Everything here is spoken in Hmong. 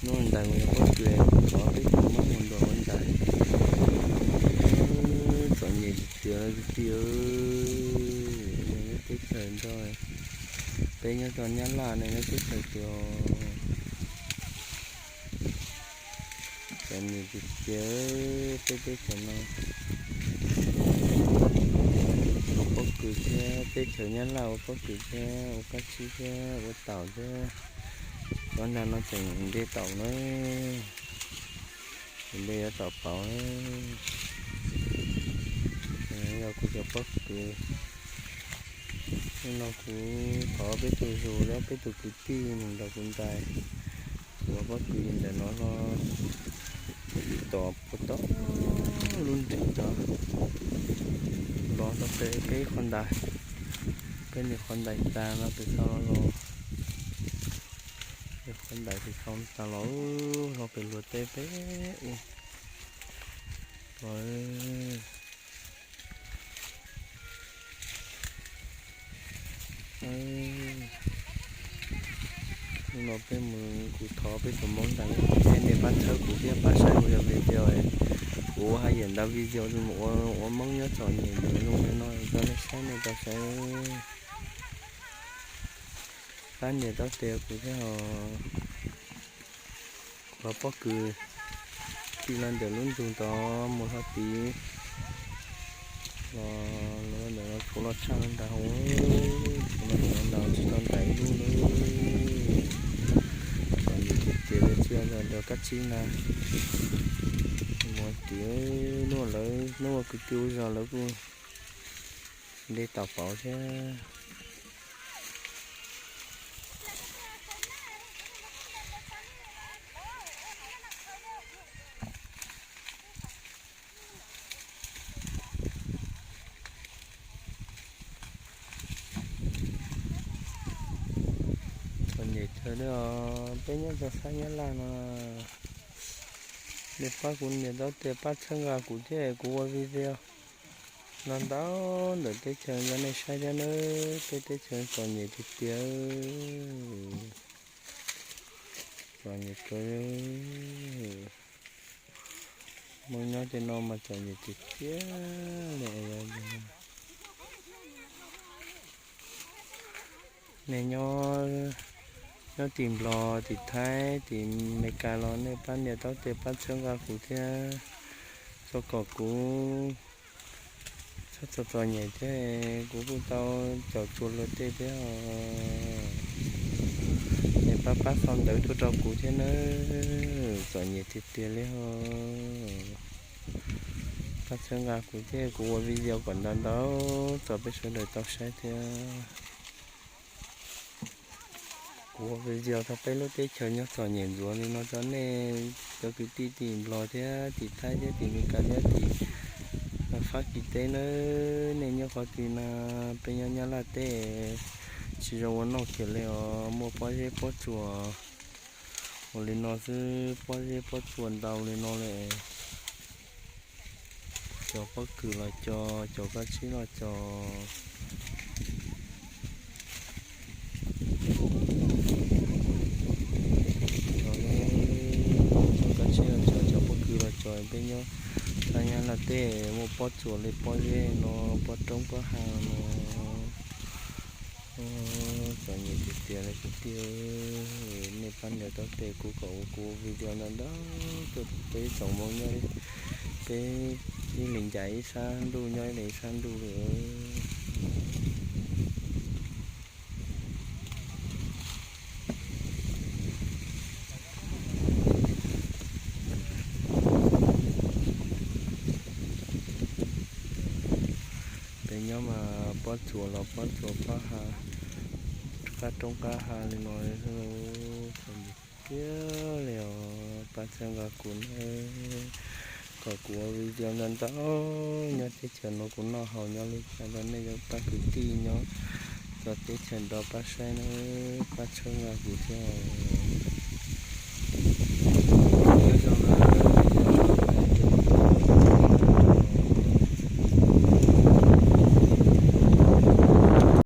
Ua ntawd mus yog pob kws, thov peb tus Hmoob mus nrog ua ntawd. Txom nyem tiag tiag, nyob teb chaws nrog, peb nyob tso Nyab Laj ne, nyob teb chaws twg os. Txom nyem tiag tiag, peb teb chaws no ua pob kws thiab, teb chaws Nyab Laj ua pob kws thiab, ua kab tsib thiab, ua taum thiab. Cov nrag no tseem nte taum na, nte yuav taum pauv. Yog kuv cov pob kws. Hnub no kuv thov peb tus zug thiab peb tus kwv tij mus nrog kuv ntais, kuv pob kws ntawm no los tos puas tau lub nrim tod los tau peb, peb qhov ntais, peb niag qhov ntais tas no pem tau los, qhov ntais pem tau tas los, los pem luag teb peb ua los. Hnub no peb mus, kuv thov peb tus Hmoob ntawd thiab nej pab txhawb kuv thiab pab saib kuv cov video. Kuv haj yam ntau video mus ua, ua Hmoob nyob txom nyem npaum zoo li no rau nej saib, nej tau saib. Pab nias taub tes kuv thiab os. Kuv los pob kws, tig los ntawm lub ntug tod mus hlo tid los, los ntawm no tshuav los tshaj ntag, tshuav los ntawm no tsis tau ntais ib lub lawm. Txom nyem tiag tiag li, tsis yog nrog kab tsib na. Mus tid, hnub lawv, hnub ua kwv tij ua zog lawv kuj nte taum pauv thiab. Txom nyem kawg li os, peb nyob rau sab Nyab Laj no. Nej pab kuv nias taub tes pab txhawb nqa kuv thiab kuv ua video no ntau ntawm teb chaws rau nej saib thiab nawb. Peb teb chaws txom nyem tiag tiag, txom nyem kawg. Hmoob nyob tej no mas txom nyem tiag tiag li. Nej nyob, nyob tim Nplog, tim Thaib, tim Meskas los nej pab nias taub tes pab txhawb nqa kuv thiab, txhob kom kuv txhob txom txom nyem thiab, kuv kuj tau caum tsuas luag tej thiab os. Nej pab pab sau ntawv tuaj rau kuv thiab nawb, txom nyem tiag tiag li os. Pab txhawb nqa kuv thiab, kuv ua video kom ntau ntau tso peb sawv daws tau saib thiab. Kuv ua video tau peb lub teb chaws nyob txom nyem ntxuav li no rau nej cov kwv tij tim Nplog thiab tim Thaib thiab tim Meskas thiab tim Fab Kis teb nawb. Nej nyob qhov twg na? Peb nyob Nyab Laj teb tsis zoo ua noj kiag li os, muaj pob zeb pob tsuas ua li no xwb, pob zeb pob tsuas ntau li no li. Cov pob kws los cog, cov kab tsib los cog. Cov kab tsib los cog, cov pob kws los cog, peb nyob sab Nyab Laj teb muaj pob tsuas li pob zeb no, pob roob pob hav no. Txom nyem tiag tiag li kwv tij, nej pab nias taub tes kuv kom ua kuv video ntau ntau tuaj rau peb tsoom Hmoob nyob, peb ib leeg ncaim ib sab ntuj, nyob ib leeg ib sab ntuj li. Peb nyob mas pob tsuas los pob tsuas pob hav, qab roob qab hav li no, txom nyem tiag li os. Pab txhawb nqa kuv na, kom kuv ua video ntau ntau nyob teb chaws no kuv noj haus nyob li cas rau nej cov pab kwv tij nyob txawv teb chaws nrog pab saib na, pab txhawb nqa kuv thiab os.